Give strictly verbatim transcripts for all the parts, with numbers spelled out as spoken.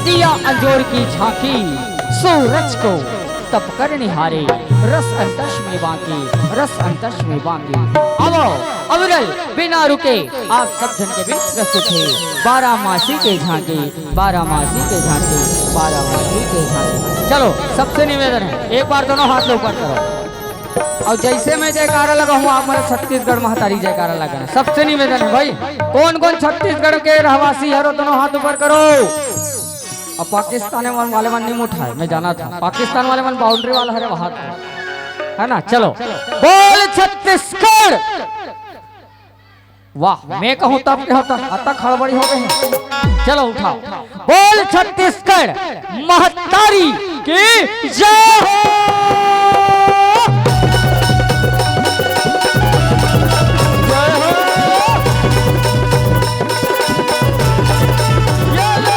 दिया अंजोर की झांकी, सूरज को तप कर निहारे, रस अंतस में बांके, रस अंतस में बांके। आवो, अविरल बिना रुके आप सब जन के बीच प्रस्तुत है बारह मासी के झांकी, बारह मासी के झांकी, बारह मासी के झांकी। चलो, सबसे निवेदन है, एक बार दोनों हाथ ऊपर करो। अउ जइसे मैं जयकारा लगाहूँ, आप मन छत्तीसगढ़ महतारी जयकारा लगाना। सबसे निवेदन है भाई, कोन कोन छत्तीसगढ़ के रहवासी हरो, दोनों हाथ ऊपर करो। अउ पाकिस्तान वाले मन नहीं उठाए, मैं जानथों, पाकिस्तान वाले मन बाउंड्री वाला हरे, वहां है ना। चलो, बोल छत्तीसगढ़। वाह, मैं कहूँ तब के होता, अतक हड़बड़ी हो गई है। चलो उठाओ, बोल छत्तीसगढ़ महतारी की जय हो। जय हो। ये ले।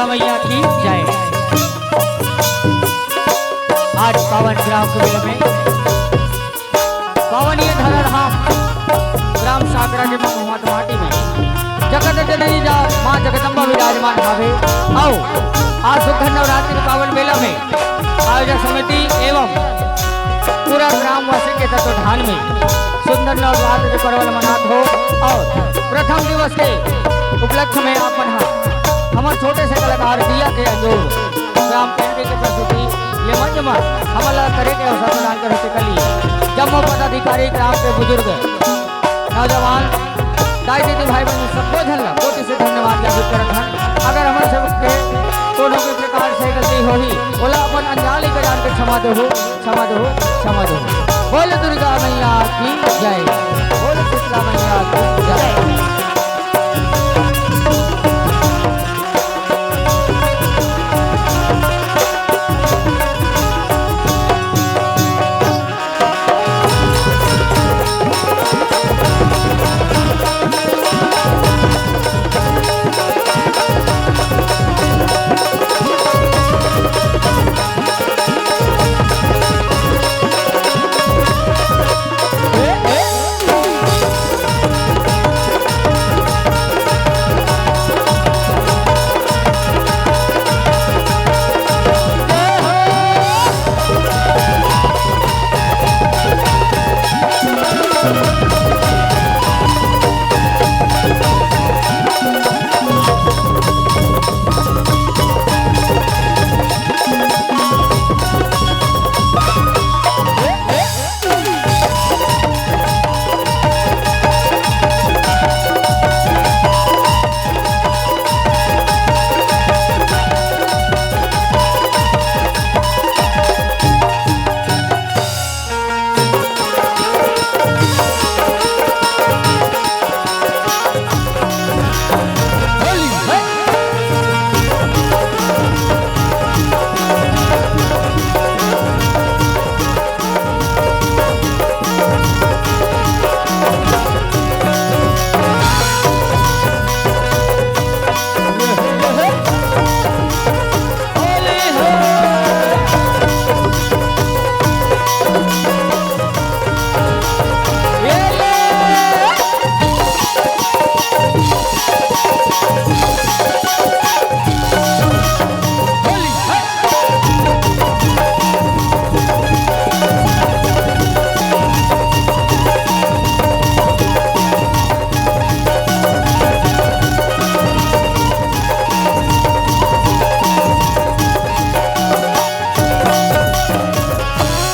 मैया की जय। आज पावन ग्राम के मेला में पावन ये धरा धाम ग्राम साकरा के ममहवा माटी में जगत जननी जा माँ जगदम्बा विराजमान हावे। आओ, आज सुंदर नवरात्रि के पावन मेला में आयोजक समिति एवं पूरा ग्रामवासी के तत्वाधान में सुंदर नवरात्रि के पर्व ल मनात हो और प्रथम दिवस के उपलक्ष्य में आप मन ह हमर छोटे से कलाकार दिया के अंजोर ग्राम पेंडे के प्रस्तुति ये मंच म हमन ला करे के अवसर प्रदान करे के लिए जम्मो पदाधिकारी, ग्राम के बुजुर्ग, नौजवान, दाई दीदी, भाई बहन, सबो झन ला कोटि से धन्यवाद ज्ञापित करत हन। अगर हमर सब के कोनो भी प्रकार से गलती होही, ओला अपन अनजान के जान के क्षमा देहू, क्षमा देहू, क्षमा देहू। बोल दुर्गा मैया की जय, बोल शीतला मैया की जय।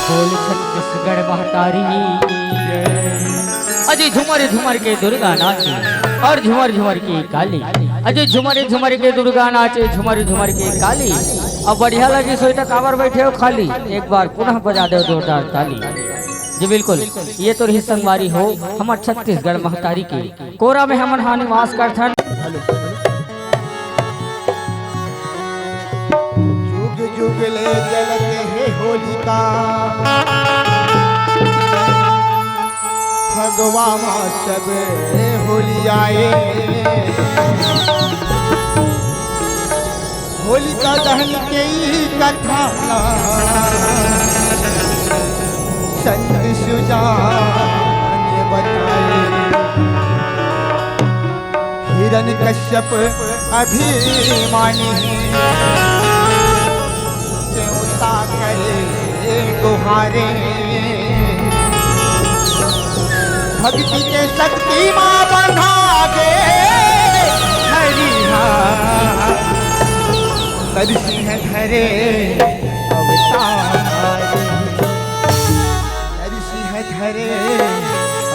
बोल छत्तीसगढ़ महतारी। अजय झुमर झुमर के दुर्गा नाचे और झुमर झुमर के काली। अजय झुमर झुमर के दुर्गा नाचे, झुमर झुमर के काली। अब बढ़िया लगी सोई त काबर बैठे हो खाली, एक बार पुनः बजा दो जोरदार ताली। जी बिल्कुल, ये तो रही संगवारी हो हमर छत्तीसगढ़ महतारी के कोरा में हमन हा निवास करथन। जुग जुग ले जलत हे होलिका, फगवा मा सब होलियाए। होलिका दहन के ई कथा ला संत सुजान बताए। हिरण्यकश्यप अभिमानी देवता करे गुहारे। भक्ति के शक्ति माँ बना दे हरिहा। नरसिंह धरे अवतार, नरसिंह धरे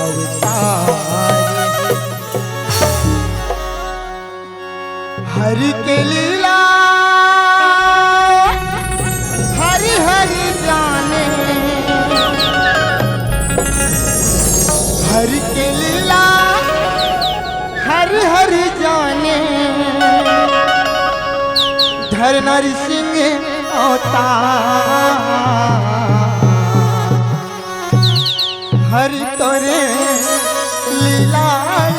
अवतार। हरि के लीला हरि हरि जाने, हरि के लीला हरि हरि जाने। धर नरसिंह अवतार, हरि तोरे लीला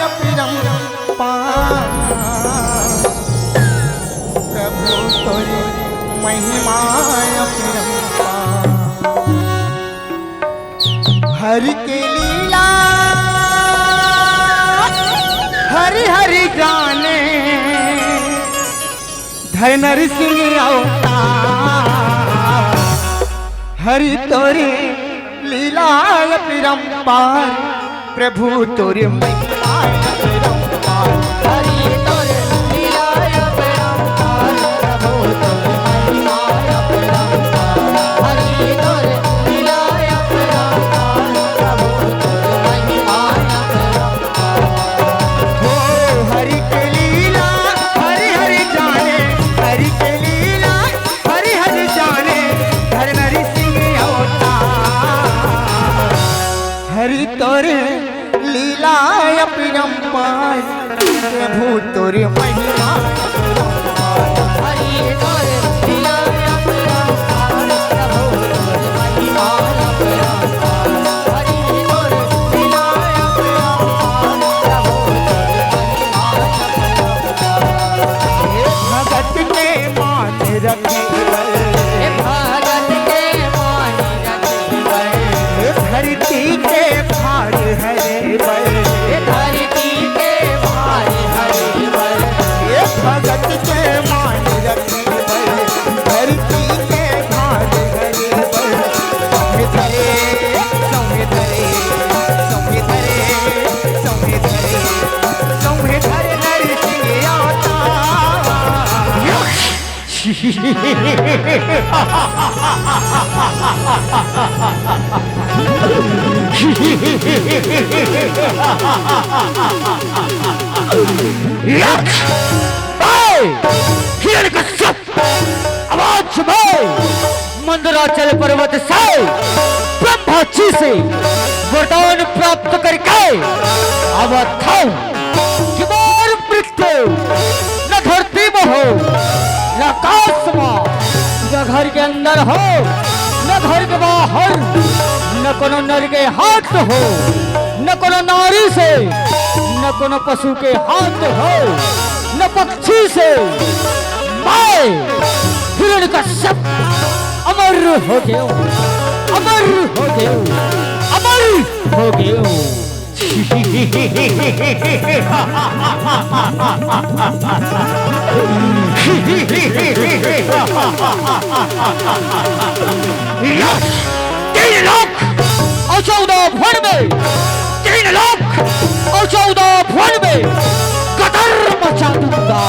अपरंपार। प्रभु तोर महिमा अपरंपार। हरि के लीला हरि हरि जाने, धर नरसिंह अवतार। हरि तोर लीला अपरंपार, प्रभु तोर महिमा अपरंपार। हरि तोर लीला अपरंपार, प्रभु तोर महिमा अपरंपार। हरि तोर लीला अपरंपार, प्रभु तोर महिमा अपरंपार। हो हरि के लीला हरि हरि जाने, हरि के लीला हरि हरि जाने, धर नरसिंह अवतार। हरि तोर लीला अपरंपार, प्रभु तोर महिमा अपरंपार। हरि तोर लीला अपरंपार, प्रभु तोर महिमा अपरंपार। हरि तोर लीला अपरंपार, प्रभु तोर महिमा अपरंपार। हे भगत के मान रखे बर, हे भगत के मान रखे बर, हे धरती के भार हरे बर, हे धरती के भार हरे बर, हे भगत के मान रखे बर, धरती के भार हरे बर। संगे धरे, संगे धरे, संगे धरे, संगे धरे, संगे धरे नरसिंह अवतार। यक्ष! ए! हिरण्यकश्यप! आज मैं मंदराचल पर्वत से ब्रह्मा जी से वरदान प्राप्त करके आवत हूँ कि मोर मृत्यु न धरती में हो, न आकाश में, न घर के अंदर हो, न घर के बाहर, न कोनो नर के हाथ हो, न कोनो नारी से, न कोनो पशु के हाथ हो, न पक्षी से। मैं हिरण्यकश्यप अमर हो गयो, अमर हो गयो, अमर हो गयो। तीन लोक और चौदह भुवन में, तीन लोक और चौदह भुवन में गदर मचा दूंगा।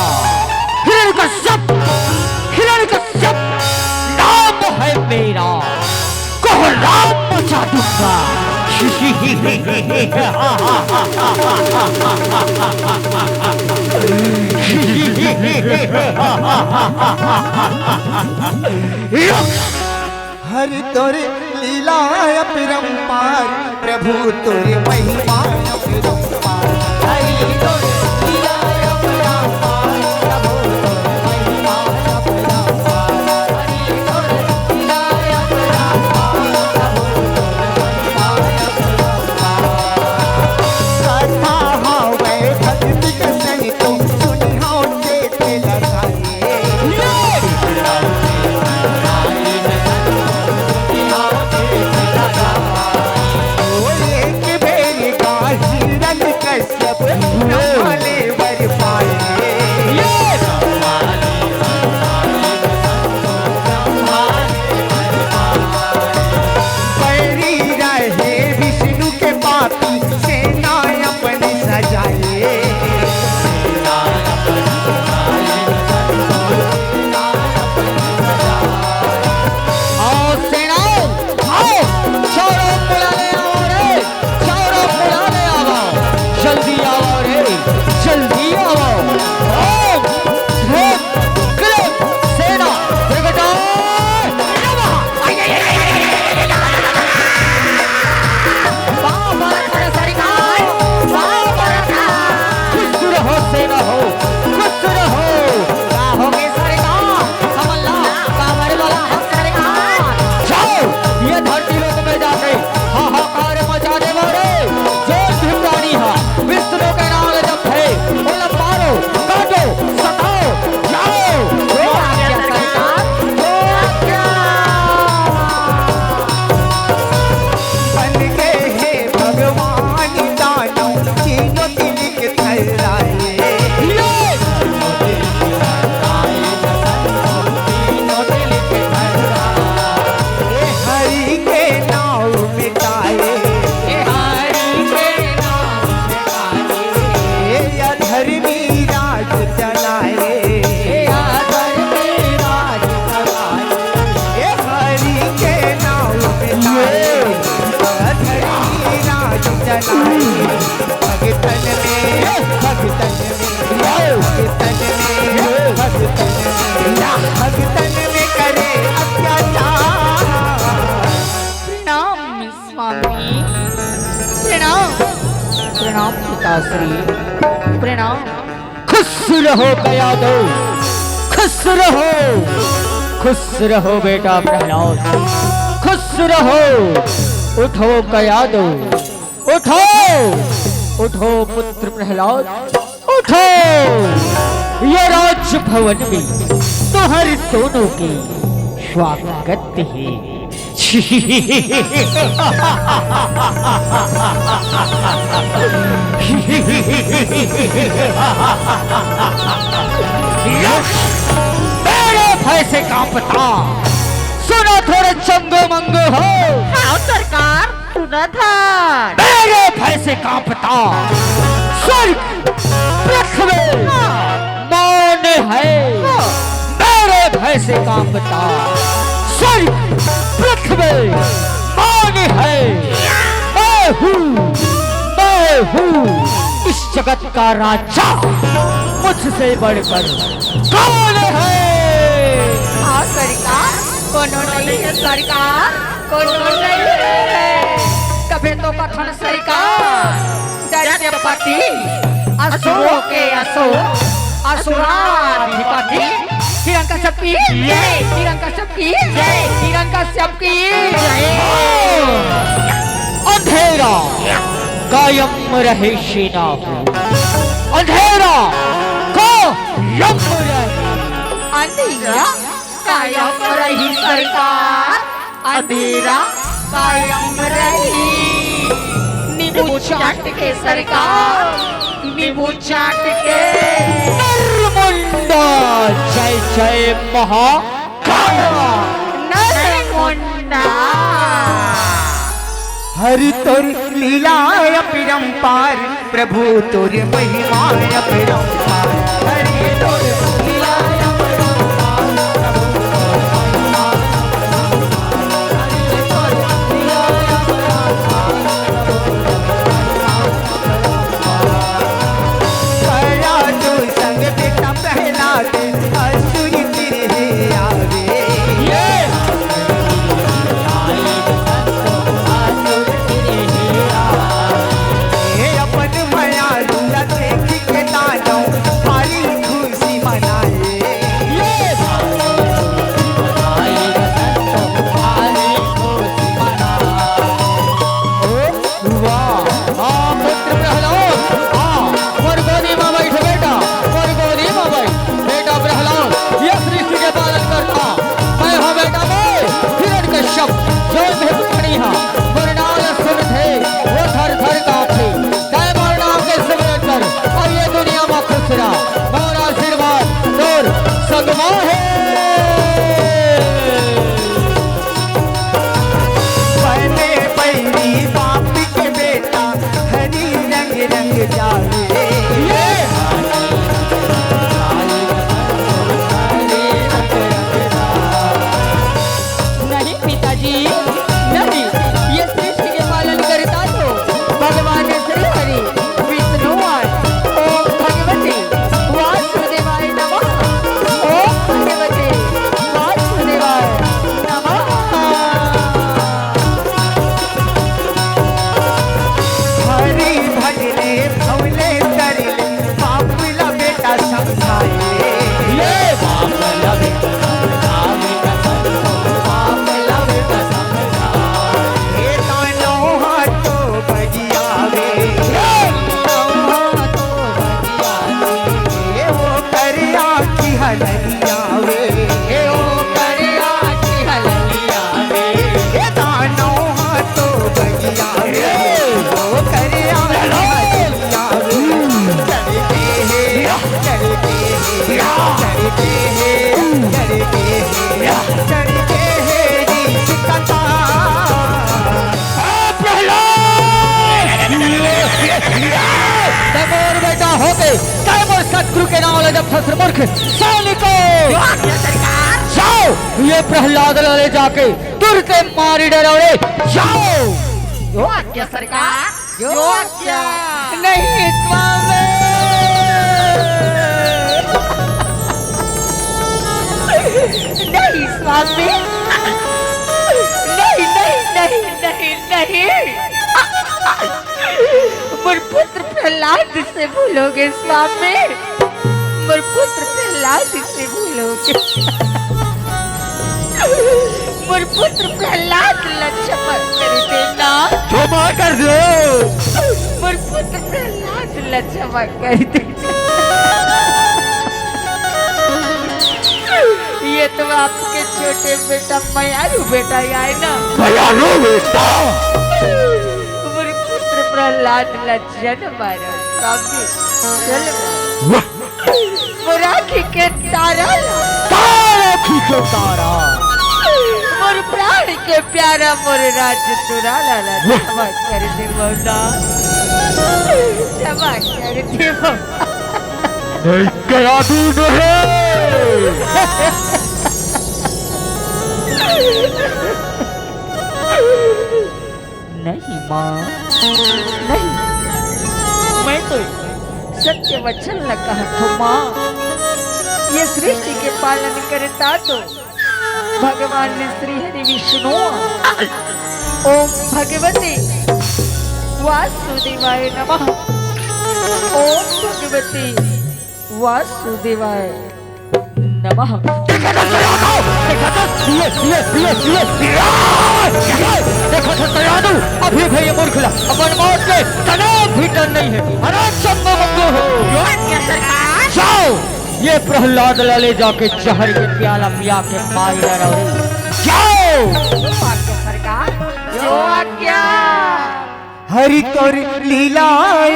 हिरण्यकश्यप, हिरण्यकश्यप नाम है मेरा, कोहराम मचा दूंगा। हरि तोर लीला अपरंपार, प्रभु तोर महिमा अपरंपार। हरि तोर लीला अपरंपार, प्रभु तोर महिमा अपरंपार। हरि तोर लीला अपरंपार, प्रभु तोर महिमा अपरंपार। कथा हवै भक्ति के संग तुम सुनिहौ चेत लगाए। भगतन में, भगतन में, भगतन में, भगतन में, भगतन में करे अत्याचार। प्रणाम स्वामी, प्रणाम, प्रणाम पिताश्री, प्रणाम। खुश रहो कयादो, खुश रहो, खुश रहो बेटा प्रहलाद, खुश रहो। उठो कयादो, उठो, उठो पुत्र प्रहलाद, उठो। ये राजभवन में तुम्हारे दोनों के स्वागत है। यक्ष, मेरे भय से कांपता, सुनो थोड़े चंगो मंगो हो। हाँ सरकार, सुना था। मेरे भय से कांपता स्वर्ग पृथ्वी मौन है। मेरे भय से कांपता स्वर्ग पृथ्वी मौन है। मैं हूँ, मैं हूँ इस जगत का राजा, मुझसे बढ़कर कौन है? हाँ सरकार, कोनो नहीं है सरकार, कोनो नहीं है। तभे तो कथन सरकार, दैत्यपति, असुरों के असुर, असुराधिपति, हिरण्यकश्यप की जय। हिरण्यकश्यप की जय। हिरण्यकश्यप की जय। अंधेरा कायम रहे सेना हो, अंधेरा कायम रहे। अंधेरा कायम रही सरकार, अंधेरा कायम रही। नींबू चाट के सरकार, नींबू चाट के। नरमुंडा जय जय महाकाल। नरमुंडा। हरि तोर लीला अपरंपार, प्रभु तोर महिमा अपरंपार। हरि तोर लीला अपरंपार, प्रभु तोर महिमा अपरंपार। हरि तोर लीला अपरंपार, प्रभु तोर महिमा अपरंपार। करा तू संग बेटा प्रहलाद, असुर गृह आवे। ये हे अपन मयारू ला देख के दानव भारी खुशी मनाए। ये वाह, आ पुत्र प्रहलाद, आ, मोर गोदी म बइठ बेटा, मोर गोदी म बइठ। बेटा प्रहलाद, ये सृष्टि के पालन करता मैं हूँ बेटा मैं, हिरण्यकश्यप, जो भी प्राणी हा, मोर नाम सुनथे, वो थर थर कांपथे। तैं मोर नाम के सिमरन कर, अउ ये दुनिया म खुश रह, मोर आशीर्वाद तोर संग म हे। बने बैरी बाप के बेटा, हरि रंग रंग जावे। ये नहीं पिताजी, नहीं, ये सृष्टि के पालन करता तो भगवान श्री हरि विष्णु और ओम भगवती वासुदेवाय नमः। ओम भगवती वासुदेवाय नमः। हरि भजले भवले तरले, बाप ला बेटा समझाए। ये बाप ला बेटा समझाए, कसम को बाप ला बेटा समझाए। हे दानव हाथों बगियावे, हे दानव हाथों बगियावे, हे वो करे आँखी हलरियावे, हे वो करे आँखी हलरियावे, हे दानव हाथों बगियावे, हे वो करे आँखी हलरियावे। चढ़ते हैं, चढ़ते हैं, चढ़ते हैं, चढ़ते हैं, चढ़ते हैं रीछ कटार। ए प्रहलाद! तैं मोर बेटा होके, तैं मोर सतगुरु के नाम ला जपथस मूर्ख सैनिको। जो आज्ञा सरकार। जाओ, ये प्रहलाद ला ले जाके तुरते मारी डराओ रे, जाओ। जो आज्ञा सरकार। जो आज्ञा। नहीं स्वामी, नहीं स्वामी, नहीं, नहीं, नहीं, नहीं, नहीं। मोर पुत्र प्रहलाद से भूलोगे स्वामी, मोर पुत्र प्रहलाद से भूलोगे। मोर पुत्र प्रहलाद ला क्षमा कर देना। क्षमा कर दो। मोर पुत्र प्रहलाद ला क्षमा कर देना। ये तो आपके छोटे बेटा मयारू बेटा ही आए ना। मयारू बेटा। मोर पुत्र प्रहलाद ला जन मारा। स्वामी, जन मारा। वाह। मोर आँखी के तारा ला। तारा आँखी के तारा। मोर प्राण के प्यारा, मोर राज दुलारा ला। वाह। क्षमा कर दे मौला। क्षमा कर दे मौला। नहीं करा दूं नहीं। नहीं माँ, नहीं। मैं तो सत्य वचन ल कहत हूँ माँ। ये सृष्टि के पालन करता तो भगवान श्री हरि विष्णु। ओम भगवती वासुदेवाय नमः। ओम भगवती वासुदेवाय नमः। देखा था सयानो, देखा था, ये, ये, ये, ये, ये, ये, देखा था सयानो, अभी भी ये मूर्ख ला अपन मौत के तनाव भी डर नहीं है। अरे चंद्र बंधु हो। जाओ, ये प्रहलाद ला ले जाके जहर के प्याला पिया के मार डालो। जाओ। जो आज्ञा सरकार, जो आज्ञा। हरि तोर लीला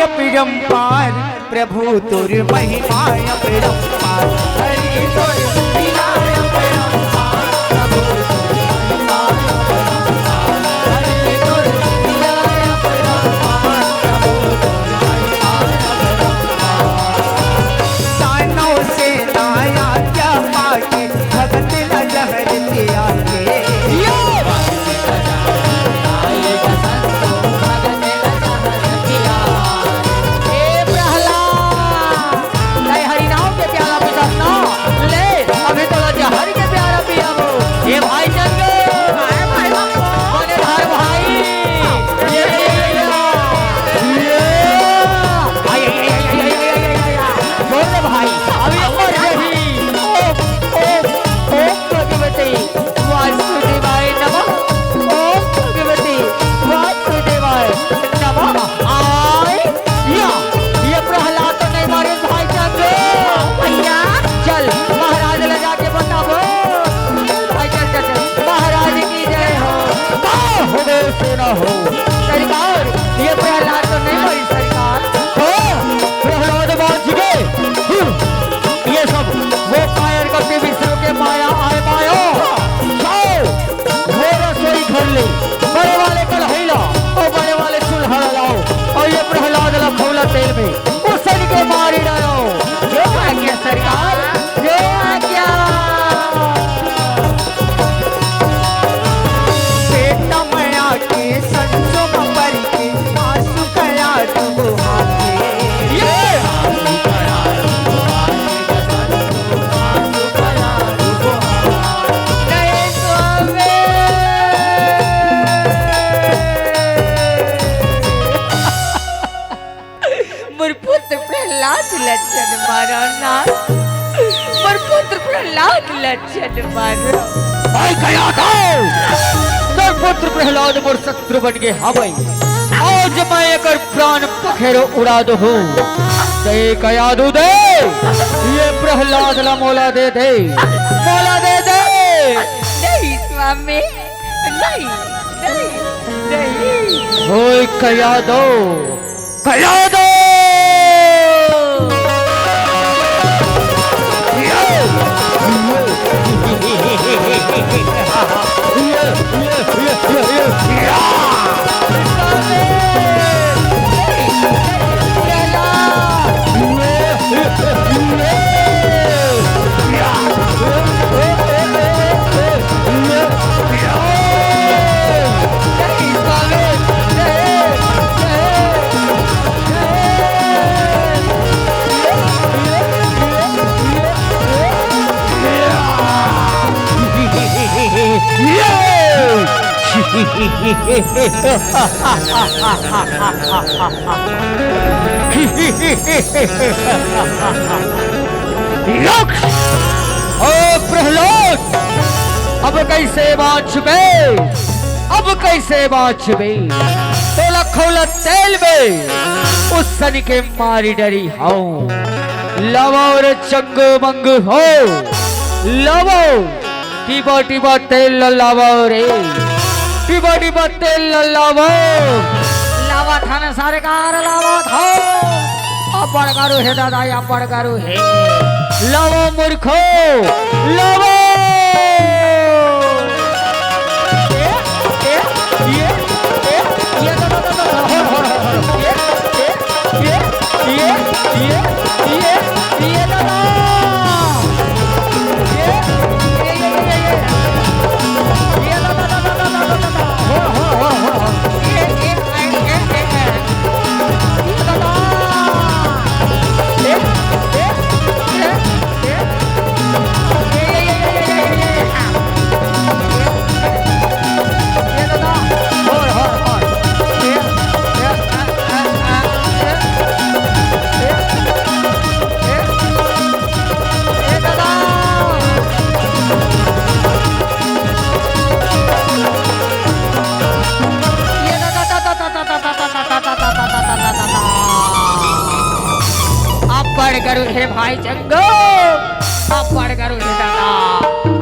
अपरंपार, प्रभु तोर महिमा अपरंपार। हरि तोर लीला अपरंपार, प्रभु तोर महिमा अपरंपार। हरि तोर लीला अपरंपार, प्रभु तोर महिमा अपरंपार। दानव सेना आज्ञा पाके, भगत ला जहर पिया के। ए प्रहलाद, तैं हरि नाम के प्याला पीसत ना? ले, अभी तोला जहर के प्याला पियाबो। ए भाई चंदू, बने धार भाई। ये, ये, ये, ये, ये। ये। आई, आई, आई। बोल रे भाई, अभी ऊपर से ही। ओम, ओम, ओम भगवती वासुदेवाय नमः। ओम भगवती वासुदेवाय नमः। आय, या, ये प्रहलाद तो नहीं मारे भाई साहब। भैया। चल, महाराज ले जाके बताबो। भाई चल, चल, चल। महाराज की जय हो। वाह, हो गए सेना हो। सरकार, ये प्रहलाद तो नहीं मारी सरकार। हो, प्रहलाद मार जी के। ये सब वो कायर कपटी विष्णु के माया आय मायो। जाओ, वो रसोई घर ले, बड़े वाले कढ़ाई लाओ और बड़े वाले चूल्हा लाओ और ये प्रहलाद ला खौला तेल में उसन के मारी डालो। जो आज्ञा सरकार, जो आज्ञा। पेट मया के संजोग पर के आंसू कया डुबो हाथे। ये। नहीं स्वामी। मोर पुत्र प्रहलाद ल झन मारो ना। मोर पुत्र प्रहलाद ल झन मारो। भाई कयादू, मोर पुत्र प्रहलाद मोर शत्रु बन गे हवय। आज मैं एकर प्राण पखेरु उड़ा दूहूं। तैं कयादू दे, ये प्रहलाद ला मोला दे दे, मोला दे दे। नहीं स्वामी, नहीं, नहीं, नहीं। ओए कयादू, कयादू। यक्ष! ओ प्रहलाद, अब कइसे बाँचबे? अब कइसे बाँचबे? तोला खउला तेल में उसन के मारी डरी हँव। लावा रे चंगू मंगू हो, लावा। टीबा टीबा तेल ल लावा रे, टीबा टीबा तेल ल लावा। लावत हन सरकार, लावत हँव। अब्बड़ गरू हे दादा, अब्बड़ गरू हे। लावा मूर्खो, लावा। ए, ए, ये, ए, ये दादा, दादा, दादा, हो, हो, हो, हो। ये, ए, ये, ये, ये, ये, ये दादा। ये, ये, ये, ये, ये, ये। ये दादा, दादा, दादा, दादा, दादा। हो, हो, हो, हो, हो। ये, ये, ए, ए, ए, ए। ये दादा। ये, ये, ये, ये। अब्बड़ गरू हे भाई चंगू, अब्बड़ गरू हे दादा।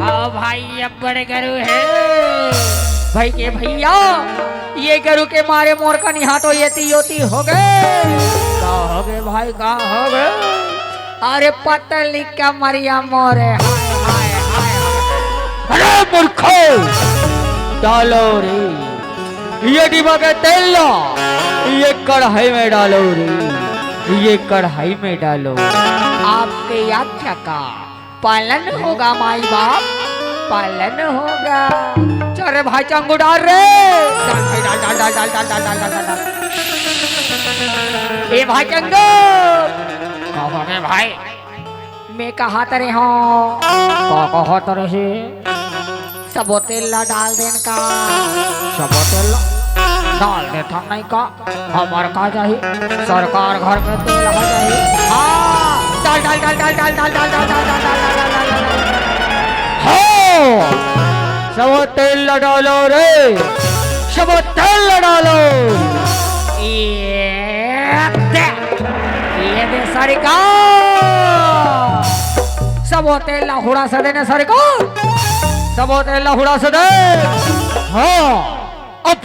हाँ भाई, अब्बड़ गरू हे। भाई के भैया, ये गरू के मारे मोर कनिहा तो येती योती होगे। का होगे भाई, का होगे? अरे पतली कमरिया मोरे, हाय, हाय, हाय, हाय। अरे मूर्खो, डालो रे। ये डिब्बा के तेल ला, ये कढ़ाई में डालो रे, ये कढ़ाई में डालो। आपके आज्ञा का पालन होगा माई बाप, पालन होगा। चल रे भाई चंगू डाल रे, डाल भाई, डाल, डाल, डाल। ए भाई चंगू, कहो रे भाई। मैं कहत रहेंव। का कहत रहे? सबो तेल ला डाल देन का? सबो तेल ला डाल देथन नहीं का? हमर का जाही? सरकार घर में तेल हो जाही। हाँ, डाल, डाल, डाल। हाँ, सबो तेल ला डालो रे, सबो तेल ला डालो। ये दे। ये दे सरकार। सबो तेल ला हुड़ास दे ने सरकार। सबो तेल ला हुड़ास दे। हाँ, अब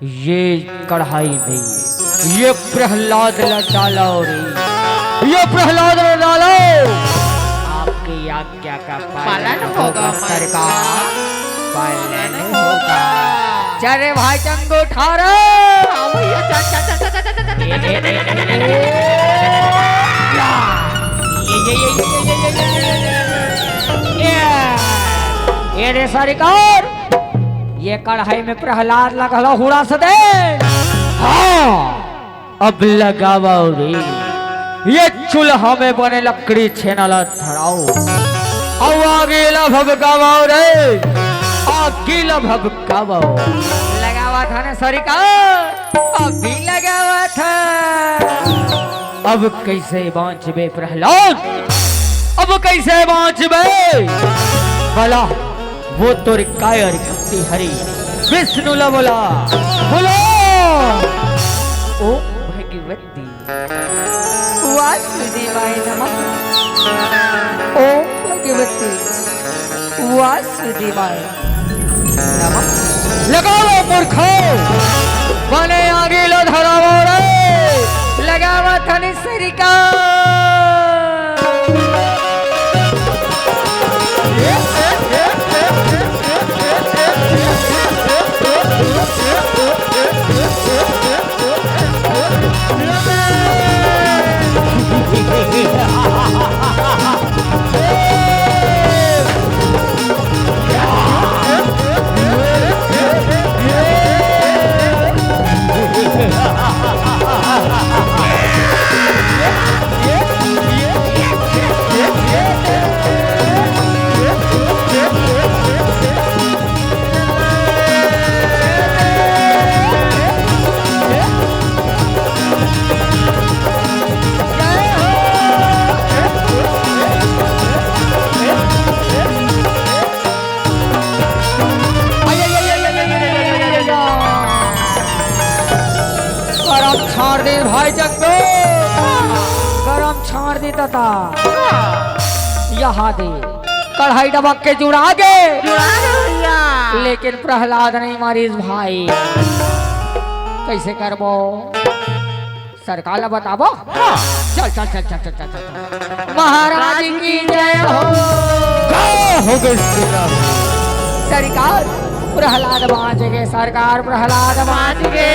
ये कढ़ाई में ये प्रहलाद ला डालो रे। ये प्रहलाद ला डालो। आपकी आज्ञा का पालन होगा सरकार, पालन होगा। चल रे भाई चंगू ठारा। हाँ भैया, चल, चल, चल। ये, ये, ये, ये। ये रे सरकार, ये कढ़ाई में प्रहलाद ला घलो हुड़ास दे। हाँ। अब लगावव रे, ये चूल्हा में बने लकड़ी छेना ला धराओ, अउ आगी ला भभकावव रे, आगी ला भभकावव। लगावत हन सरकार, अभी लगावत हन। अब कइसे बाँचबे प्रहलाद, अब कइसे बाँचबे? भला वो तोर कायर कपटी हरे, विष्णु ला बोला, बोला। ओ भगवती। वासुदेवाय नमः। ओम भगवती वासुदेवाय नमः। लगावव मूर्खो, बने आगी ला धरावव रे। लगावत हन सरकार। गरम छाड़ दे भाई जगदो, गरम छाड़ दे तता। यहाँ दे, कढ़ाई डबक के जुड़ा गे। जुड़ा गे भैया। लेकिन प्रहलाद नहीं मारिस भाई। कैसे करबो? सरकार ला बताबो। हाँ। चल, चल, चल, चल, चल, चल, चल। महाराज की जय हो। का हो गए सेना? सरकार, प्रहलाद बाँच गे, सरकार, प्रहलाद बाँच गे।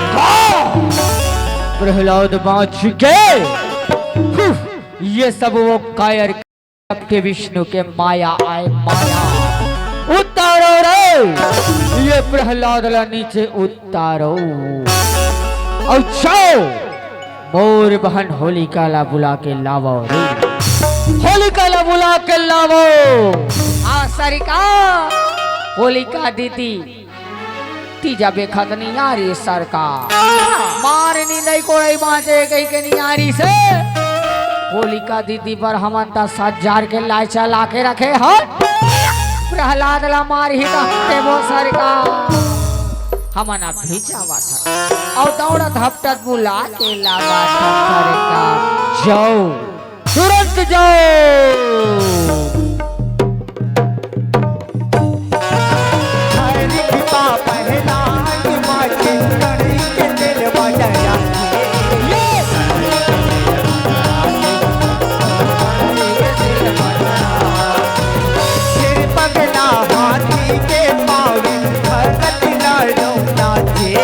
का? प्रहलाद बाँच गे? हुफ, ये सब वो कायर के विष्णु के माया आय, माया। उतारो रे, ये प्रहलाद ला नीचे उतारो। अउ जाओ, मोर बहन होलिका ला बुला के लावो रे। होलिका ला बुला के लावो। आ सरिका, होलिका दीदी, तीजा बेखत नियारी सरकार। मार निंदई कोड़ई बाँचे कहिके नियारी से। होलिका दीदी बर हमन त सज्जार के लाइचा ला के रखे हन। प्रहलाद ला मारही त देबो सरकार। हमन अभी जावत हन। अउ दौड़त हपटत बुला के लावत हन सरकार। जाओ। तुरंत जाओ। हर कृपा पहला माटी कड़ी के दिल बजाया। ये। फिर पगला हाथी के पावे भगत लाडो नाचे।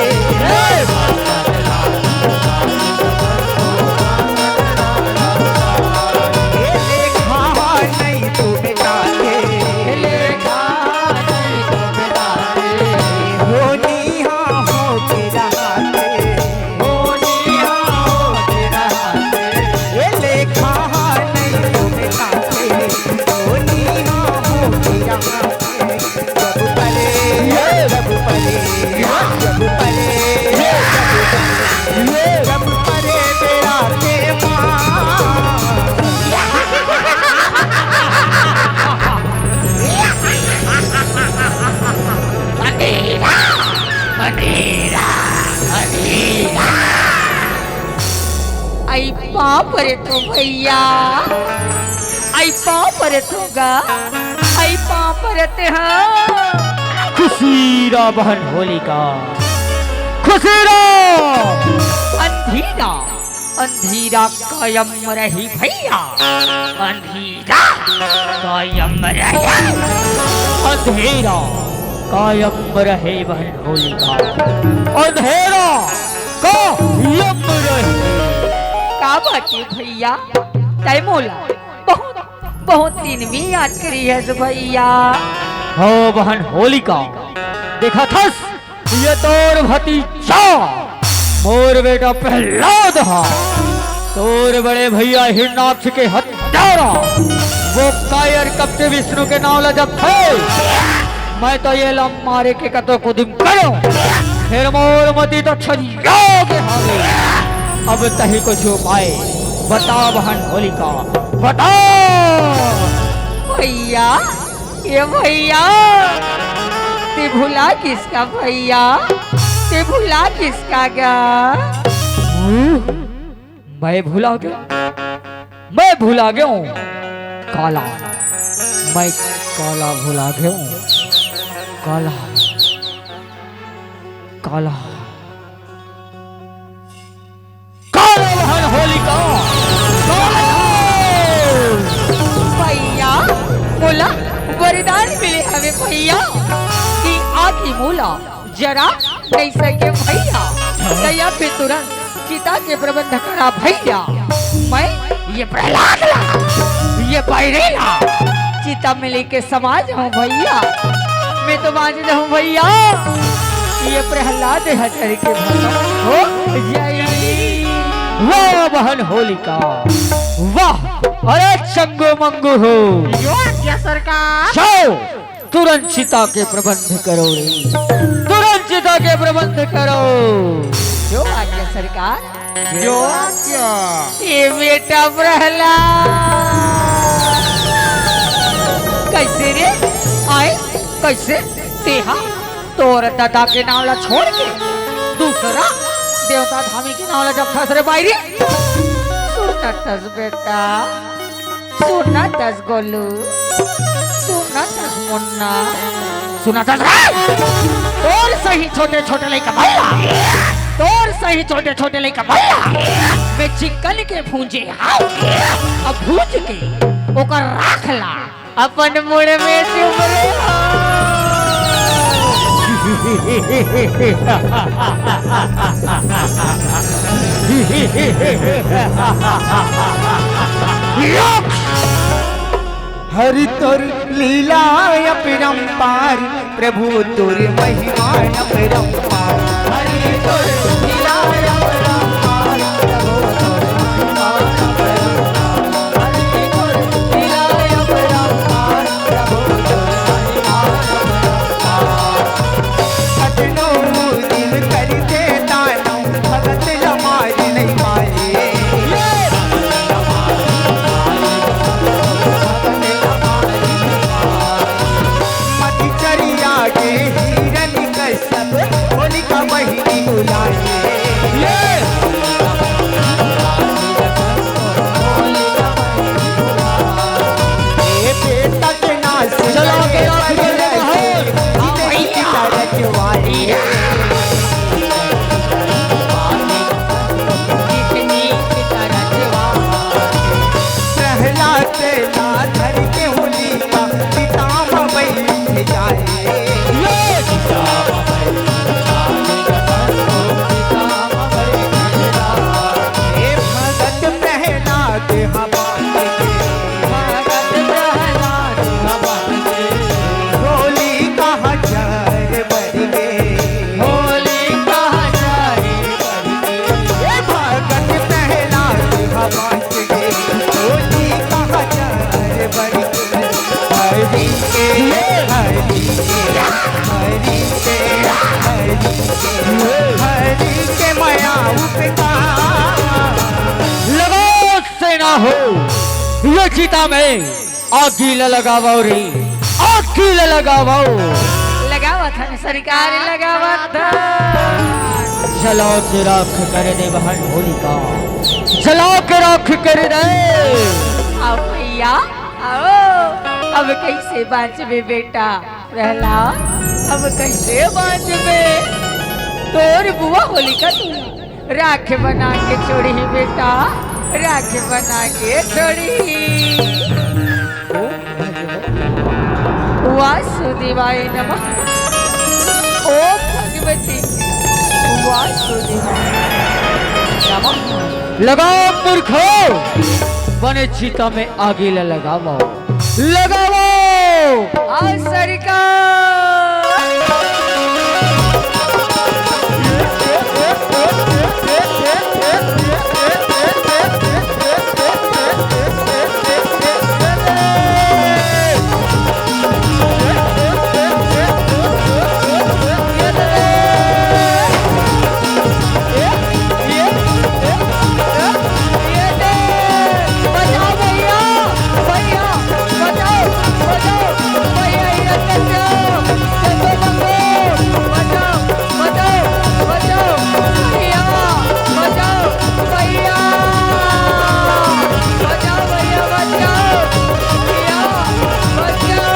आई पाँव परे तो भैया, आई पाँव परे तो गा, आई पाँव परे ते हाँ। खुशी रा बहन होलिका, खुशी रा। अंधेरा, अंधेरा कायम रही भैया, अंधेरा कायम रही। अंधेरा कायम रहे बहन होलिका, अंधेरा कायम रहे। का बात हे भैया, तै मोला बहुत, बहुत दिन में याद करिहस भैया। हो बहन होलिका, देखत हस ये तोर भतीजा, मोर बेटा प्रहलाद हा, तोर बड़े भैया हिरणाक्ष के हत्यारा, वो कायर कपटी विष्णु के नाव ला जपथे। मैं तो ये ला मारे के कतो कुदिम करो, फेर मोर मती तो छजिया के हवे। अब तही कुछ उपाय बता बहन होलिका, बता। भैया, ये भैया, ते भुला गिस का भैया, ते भुला गिस का गा? हम्म, मैं भुला गेंव, मैं भुला गेंव। काला, मैं काला भुला गेंव। काला, काला। काला बहन होलिका, काला। भैया, मोला वरदान मिले हवे भैया, कि आगी मोला जरा नइ सके भैया। दया पे तुरंत चिता के प्रबंध करा भैया। मैं ये प्रहलाद ला, ये बैरी ला चिता में लेके समा जाहूं भैया, मैं तो बांच जाहूं भैया। ये प्रहलाद ह जर के भस्म हो जाई। वाह बहन होलिका, वाह। अरे चंगू मंगू हो। यो आज्ञा सरकार। जाओ, तुरंत चिता के प्रबंध करो रे, तुरंत चिता के प्रबंध करो। जो आज्ञा सरकार। जो आज्ञा। ए बेटा प्रहलाद, कैसे रे? आय, कैसे? तेहा तोर ददा के नाव ला छोड़ के दूसरा, देवता धामी के नाव ला जपथस रे बायरी। सुनथस बेटा, सुनथस गोलू, सुनथस मुन्ना, सुनथस रे। तोर सही छोटे छोटे लइका मन ला, तोर सही छोटे छोटे लइका मन ला मैं चिकन के भूंजे हंव। अब भूंज के ओकर राख ला अपन मुड़ में चुभ ले। हरि तोर लीला अपरंपार, प्रभु तोर महिमा अपरंपार। हरि तोर लीला अपरंपार, प्रभु तोर महिमा अपरंपार। हरि तोर लीला अपरंपार, प्रभु तोर महिमा अपरंपार। कतनो दिन करथे दानव, भगत ला मार नइ पाए। मति चरिया के हिरन कश्यप, होलिका बहिनी बुलाए। ए बेटा के नाश चलो, करे आगे, आगे, आगे, आगे। हाँ, भैया। रखवाए। प्रहलाद ला धर के होलिका चिता म बइठ जाए। हे भगत प्रहलाद, भगत प्रहलाद, होलिका जर बर गे। होलिका जर बर गे। हे भगत प्रहलाद, हमारे होलिका जर बर गे। हरि के, हरि के, हरि के, हरि के, हरि के मया उपकार। लगाओ सेना हो, ये चिता में आगी ल लगावव रे, आगी ल लगावव। लगावत हन सरकार, लगावत हन। जला के राख कर दे बहन होलिका, जला के राख कर दे। आओ भैया, आओ। अब कइसे बाँचबे बेटा प्रहलाद, अब कइसे बाँचबे? तोर बुआ होलिका तू राख बना के छोड़ही बेटा, राख बना के छोड़ही। वासुदेवाय नमः। ओम भगवती वासुदेवाय नमः। लगाओ मूर्खो, बने चिता में आगी ल लगावव। लगावव। आओ सरकार। बचाओ भैया, भैया, बचाओ, बचाओ, भैया, ये रख दो, जल्दी मंगो, बचाओ, बचाओ, बचाओ, भैया, बचाओ, भैया, बचाओ, भैया, बचाओ, भैया, बचाओ।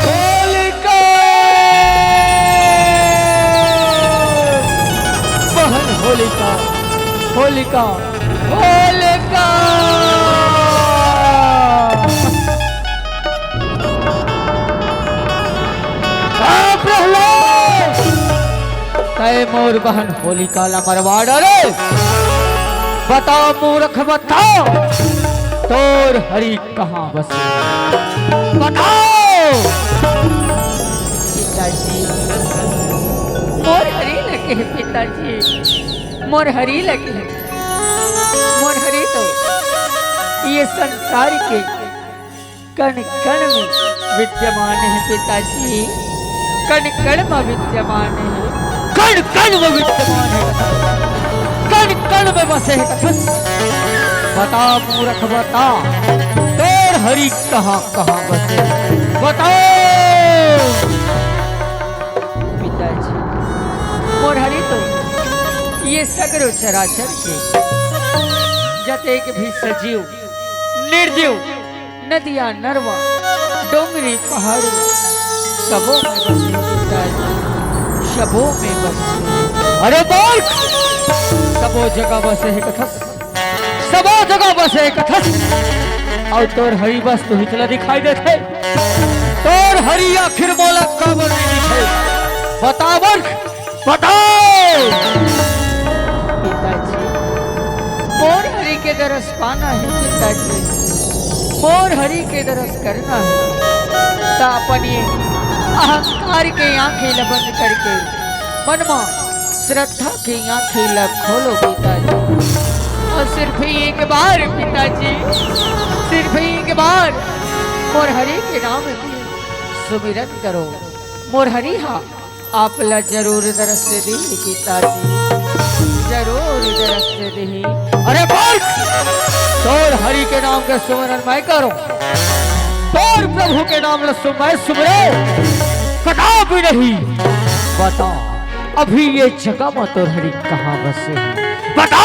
होलिका, बहन होलिका, होलिका, होलिका। आ प्रहलाद, तय मोर बहन होलिका ला मरवा डारे। बता मूरख बता, तोर हरि कहाँ बसे? बताओ। पिताजी, मोर हरि लगे हे पिताजी, मोर हरि लगे हे। मोर हरि तो ये संसार के कण कण में विद्यमान हे पिताजी, कण कण में विद्यमान हे। कण कण में विद्यमान हे, कण कण में बसे हे। बता मूरख बता, तोर हरि कहाँ कहाँ बसे? बताओ। मोर हरि तो ये सगरो चराचर के जतेक भी सजीव, निर्जीव, नदिया, नरवा, डोंगरी, पहाड़ी, सबो में बसे हे पिताजी, सबो में बसे हे। अरे मूर्ख, सबो जगह बसे हे कथस, सबो जगह बसे हे कथस। अउ तोर हरि बस तुहिच ला दिखाई देथे। तोर हरि आखिर मोला काबर नइ दिखे? बता मूर्ख, बता। पिताजी, मोर हरि के दरस पाना हे पिताजी, मोर हरि के दरस करना हे, त अपन ये अहंकार के आंखें ला बंद करके मन मा श्रद्धा के आंखें ला खोलो पिताजी, अउ सिर्फ एक बार पिताजी, सिर्फ एक बार मोर हरि के नाम के सुमिरन करो। मोर हरि हा आप ला जरूर दरस देही पिताजी, जरूर दरस देही। अरे मूर्ख, तोर हरि के नाम के सुमिरन मैं करो, तोर प्रभु के नाम ला सु-, मैं सुमिरो, कदापि नहीं। बता, अभी ये जगह मा तोर हरि कहाँ बसे हे? बता।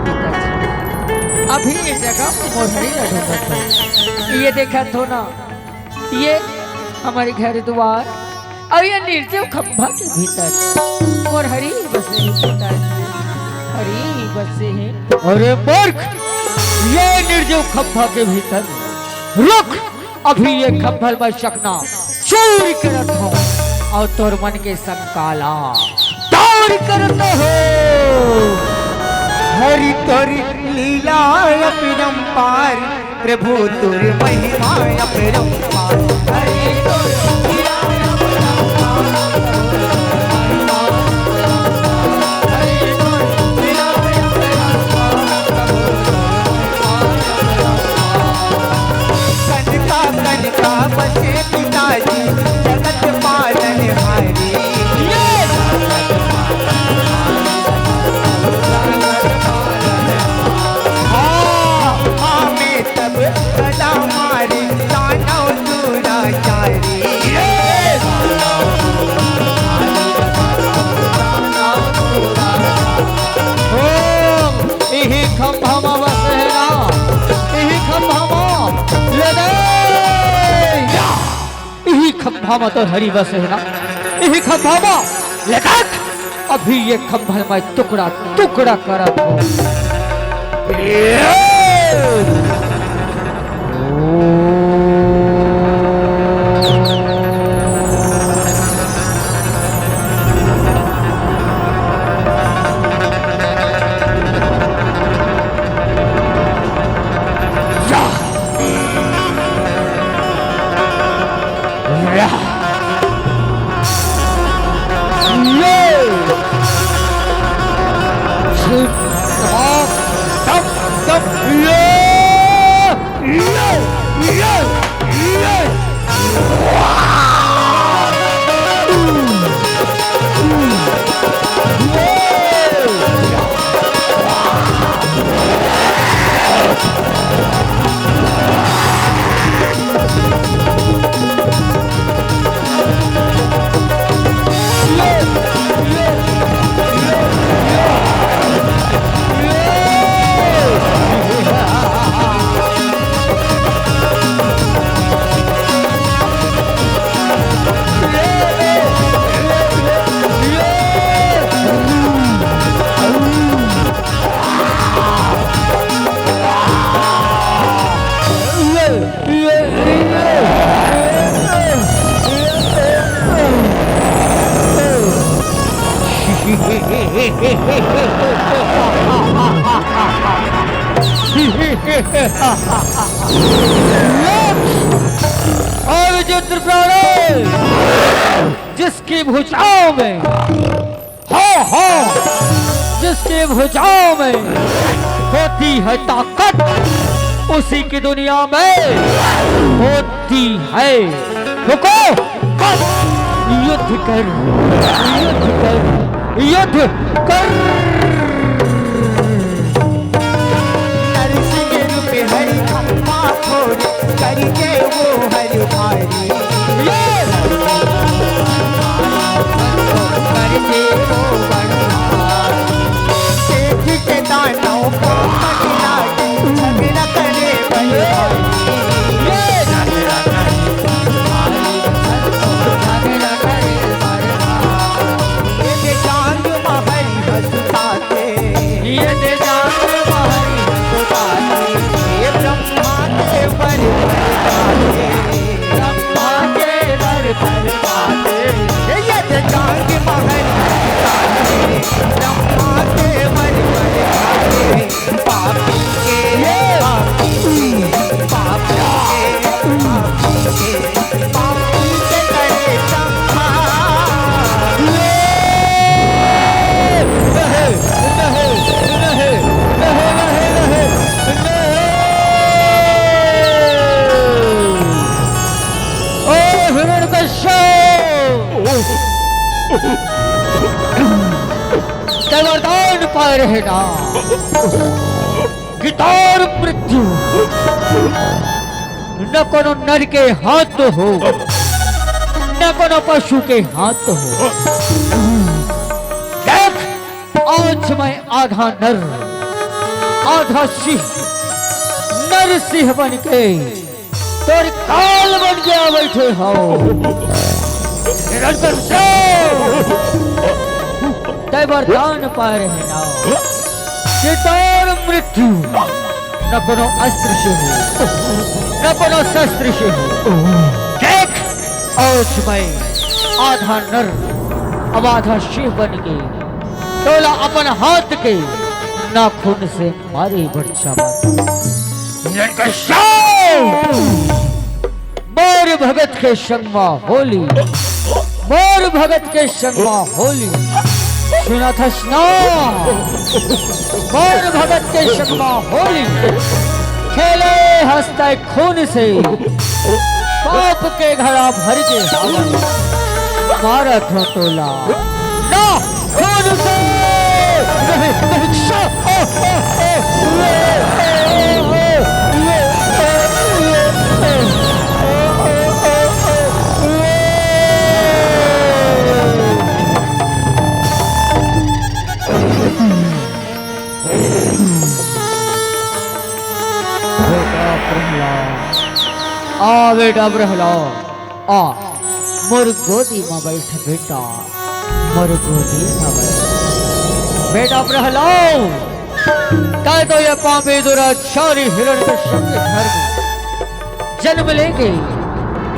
पिताजी, अभी ये जगह मा मोर हरि ला ढूंढत हों। ये देखत हो ना, ये हमर घर दुवार अउ ये निर्जीव खंभा के भीतर मोर हरि बसे हे पिताजी, हरि बसे हे। अरे मूर्ख, ये निर्जीव खंभा के भीतर रुक, अभी ये खंभा ला मैं चकना चूर करत हों अउ तोर मन के शंका ला दूर करत हों। हरि तोर लीला अपरंपार, प्रभु तोर महिमा अपरंपार। हरि तोर लीला अपरंपार, प्रभु तोर महिमा अपरंपार। हरि तोर लीला अपरंपार, प्रभु तोर महिमा अपरंपार। कनका कनका बसे पिताजी, जगत पालनहारी। हाँ, हाँ, में तब गदा मारी, दानव दुराचारी। ओम, इही खंभा मा बसे हे ना, इही खंभा मा ले दे। या, इही खंभा मा तोर हरि बसे हे ना, इही खंभा मा ले दे। अभी ये खंभा ला मैं टुकड़ा टुकड़ा करत हों। और विचित्र प्राणी, जिसकी भुजाओं में, हाँ, हाँ, जिसकी भुजाओं में होती है ताकत, उसी की दुनिया में होती है। रुको, बस, युद्ध कर, युद्ध कर, युद्ध कर। नरसिंह रूप हरि खंभा फोड़, करके वो हरि भारी। ये! झगड़ा करे बलवान। ये झगड़ा करे बलवान। झगड़ा करे बलवान। ये दे जांग महल हंसताते। ये दे जांग महल हंसताते। ये ब्रह्मा के बर बरसाते। ब्रह्मा के बर बरसाते। ये दे जांग महल हंसताते। ब्रह्मा के बर बरसाते। पापी के, पापी के, पापी के, पापी के, पापी के करे संहार। नहीं, नहीं, नहीं, नहीं, नहीं, नहीं, नहीं। ओ हिरण्यकश्यप, तैं वरदान पाए रहे ना। कि तोर मृत्यु न कोनो नर के हाथ हो, न कोनो पशु के हाथ हो। देख, आज मैं आधा नर, आधा सिंह, नर सिंह बन के तोर काल बन के आ बैठे हो। निरंतर से तय वरदान पाए रहे ना कि तोर मृत्यु न कोनो अस्त्र से हो, न कोनो शस्त्र से हो। देख, आज मैं आधा नर, अब आधा सिंह बन के तोला अपन हाथ के नाखून से मारे बर चाहत। ये कश्यप! मोर भगत के संगमा होली, मोर भगत के संगमा होली। सुनत हस ना? मोर भगत के संगमा होली। खेले हस तय खून से, पाप के घड़ा भर के हवन। मारत हों तोला ना, खून से। नहीं, नहीं, श-, ओ, ओ, ओ, ओ, ओ, ओ, ओ, ओ, ओ, ओ, ओ, ओ, ओ। बेटा प्रहलाद, आ बेटा प्रहलाद, आ मोर गोदी म बैठ बेटा, मोर गोदी म बैठ। बेटा प्रहलाद, तय तो ये पापी दुराचारी हिरण्यकश्यप के घर में जन्म लेके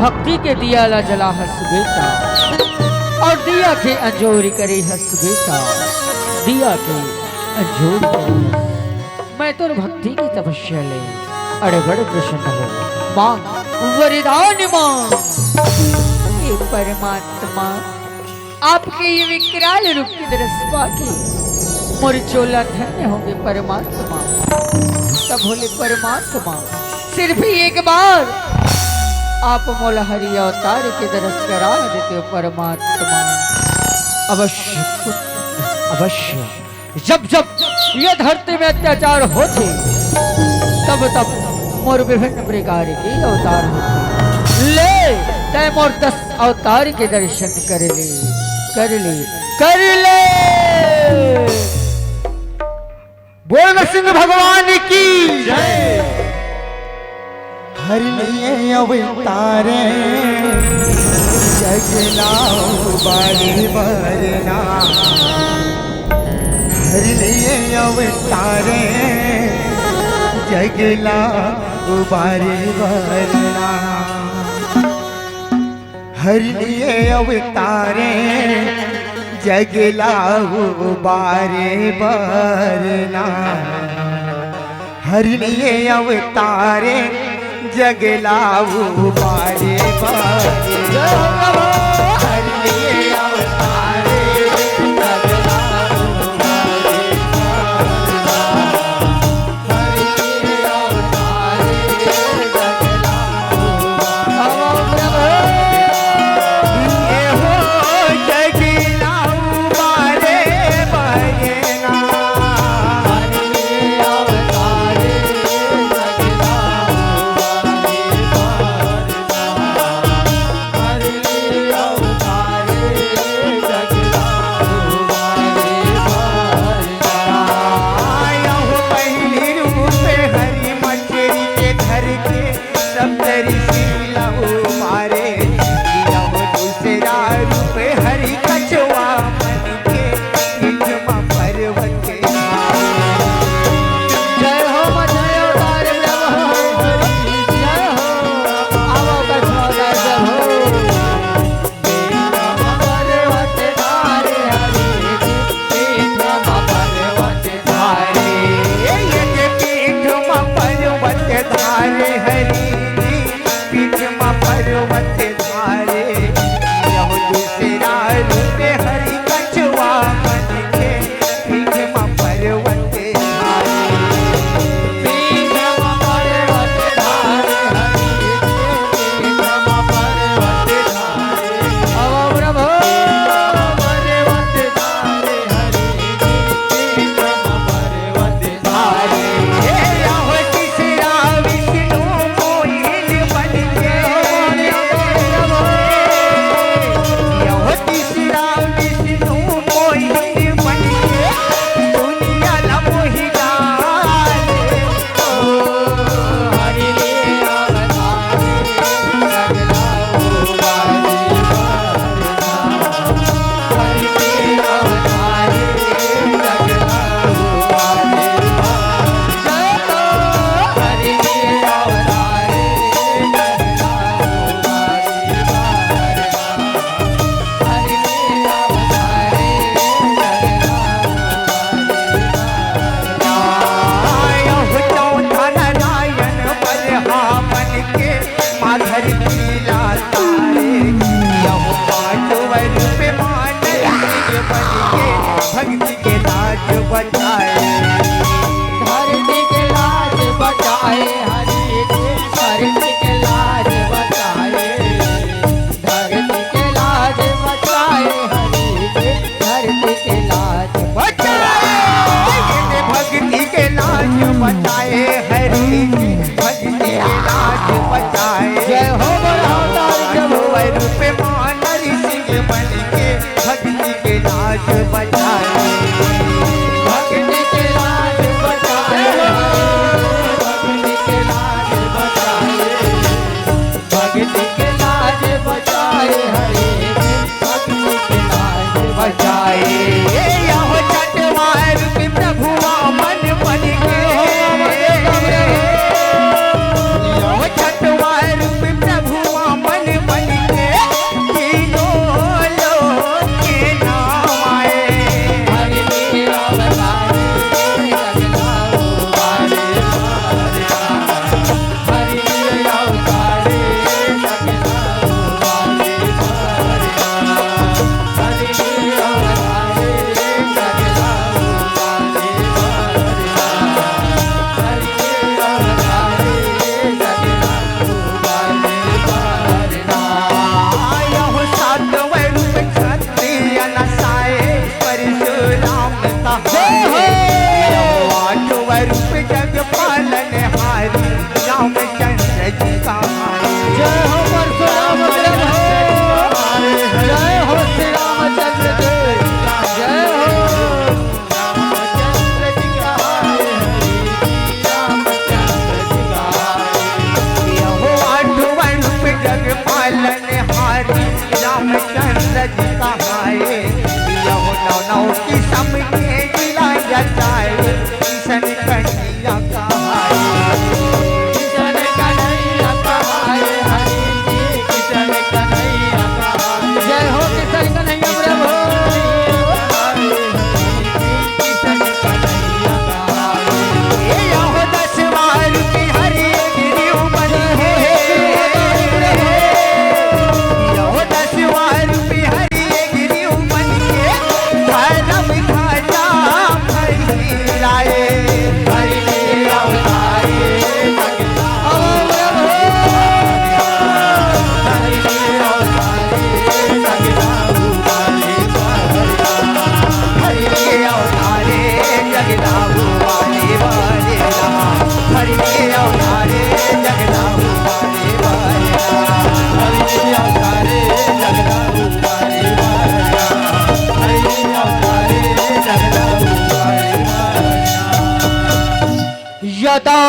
भक्ति के दिया ला जला हस बेटा, और दिया के अंजोरी करे हस बेटा, दिया के अंजोरी करे हस। मैं तोर भक्ति के तपस्या ले अड़े बड़ प्रसन्न हो। मांग, वरदान मांग। हे परमात्मा, आपके ये विकराल रूप के दरस पाके मोर चोला धन्य होगे परमात्मा। तब बोले परमात्मा, सिर्फ एक बार आप मोला हरि अवतार के दरस करा देते हो परमात्मा। अवश्य पुत्र, अवश्य। जब जब ये धरती में अत्याचार होथे, तब तब मोर विभिन्न प्रकार के अवतार होथे। ले, तय मोर दस अवतार के दर्शन कर ले, कर ले, कर ले। बोल नरसिंह भगवान की जय। हरि लिए अवतारे जग ला उबारे बरना। हरि लिए अवतारे जग ला उबारे बरना। हरि लिए अवतारे जग ला उबारे बरना। हरि लिए अवतारे जग ला उबारे बरना। हरि लिए अवतारे जग ला उबारे बरना। लहू मारे, यह दूसरा रूप हरि कछुआ मन के, पीठ म पर्वत धारे। जय हो मछली अवतार प्रभु, जय हो, आवो कछुआ अवतार प्रभु। भक्ति के लाज बचाए, धरती के लाज बचाए, हरि के धरती के लाज बचाए, धरती के लाज बचाए, हरि के धरती के लाज बचाए। भक्ति के लाज बचाए, हरि के भक्ति के लाज बचाए। जय हो बड़ा अवतारी प्रभु। रूप मानर सिंह बन के भक्ति के लाज बचाए। भक्ति के लाज बचाए, भक्ति के लाज बचाए, भक्ति के लाज बचाए, हरे भक्ति के लाज बचाए। यह चटवार के प्रभु वामन बन के, यह चटवार के प्रभु वामन बन के, तीनों लोक के नाम आए। हरि के अवतारे जगदाऊ बारे बारे। हरि के अवतारे जगदाऊ बारे बारे। हरि के अवतारे जगदाऊ बारे बारे। हरि के अवतारे जगदाऊ बारे बारे। आया हो सातवें रूप छत्रिय नसाए, परशुराम कहाए। आठवां रूप जग पालनहारी, रामचंद्र जी कहाए। जय हो परशुराम प्रभु, जय हो श्री रामचंद्र देव, जय हो। रामचंद्र जी कहाए, हरि जी रामचंद्र जी कहाए। यहो आठवां रूप जग पालनहारी, रामचंद्र जी कहाए। यहो नौ नौ किसम के लीला रचाए, किसन कन्हैया कहाए। किसन कन्हैया कहाए, हरि जी किसन कन्हैया कहाए। जय हो किसन कन्हैया प्रभु। यदा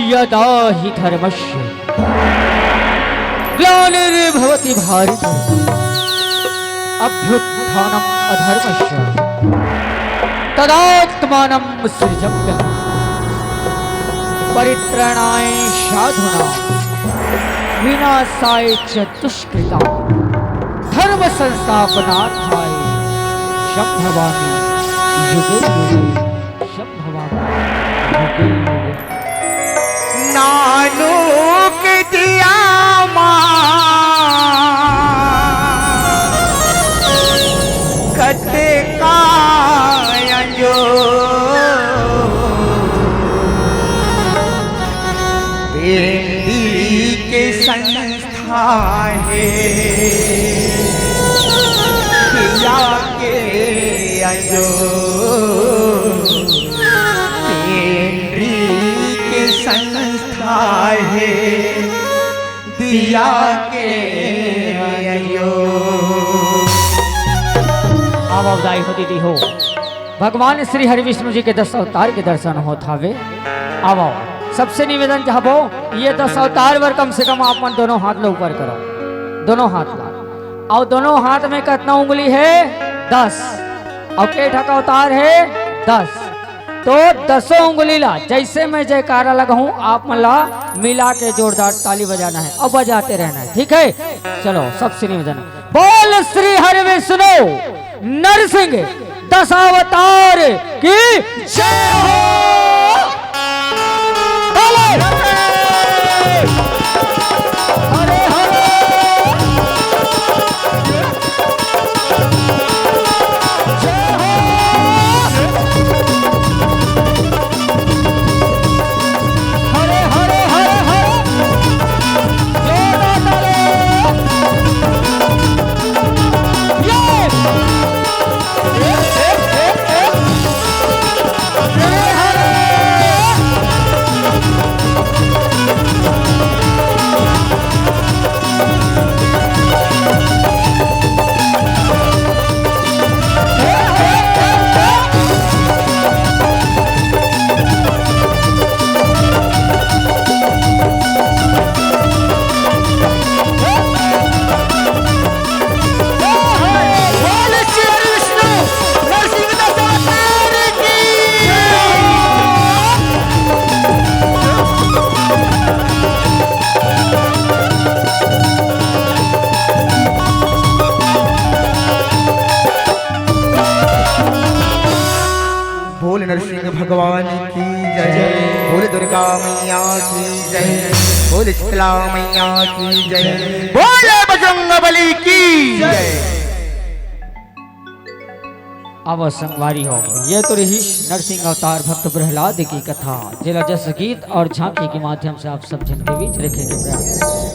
यदा हि धर्मस्य ग्लानिर्भवति भारत, अभ्युत्थानम् अधर्मस्य, तदात्मानं सृजाम्यहम्। परित्राणाय साधूनां, विनाशाय च दुष्कृताम्। धर्म संस्थापनार्थाय संभवामि युगे युगे। संभवामि युगे युगे। नानूक दिया मा कतका अंजोर। बेंदी के संस्था हे, पिया के अंजोर। बेंदी के संस्था हे, दिया के अंजोर। आवव दाई हो, दीदी हो, भगवान श्री हरि विष्णु जी के दस अवतार के दर्शन होत हावे। आवव, सबसे निवेदन चाहबो, ये दस अवतार बर कम से कम आप मन दोनों हाथ ला ऊपर करो, दोनों हाथ ला। अउ दोनों हाथ में कतना उंगली हे? दस। अउ के ठक अवतार हे? दस। तो दसों उंगली ला, जैसे मैं जयकारा लगाहूं, आप मन ला मिला के जोरदार ताली बजाना है और बजाते रहना है, ठीक है? चलो, सबसे निवेदन, बोल श्री हरि विष्णु नरसिंह दशावतार की जय हो। बोलो। हरे हरे। जय हो। हरे हरे हरे हरे। जोरदार ताली। ये। बोल नरसिंह भगवान की जय, बोल दुर्गा मैया की जय, बोल शीतला मैया की जय, बोल बजरंग बली की जय। अब संगवारी हो, ये तो रहिस नरसिंह अवतार भक्त प्रहलाद की कथा, जेला जस गीत और झांकी के माध्यम से आप सब जन के बीच रखे के प्रयास।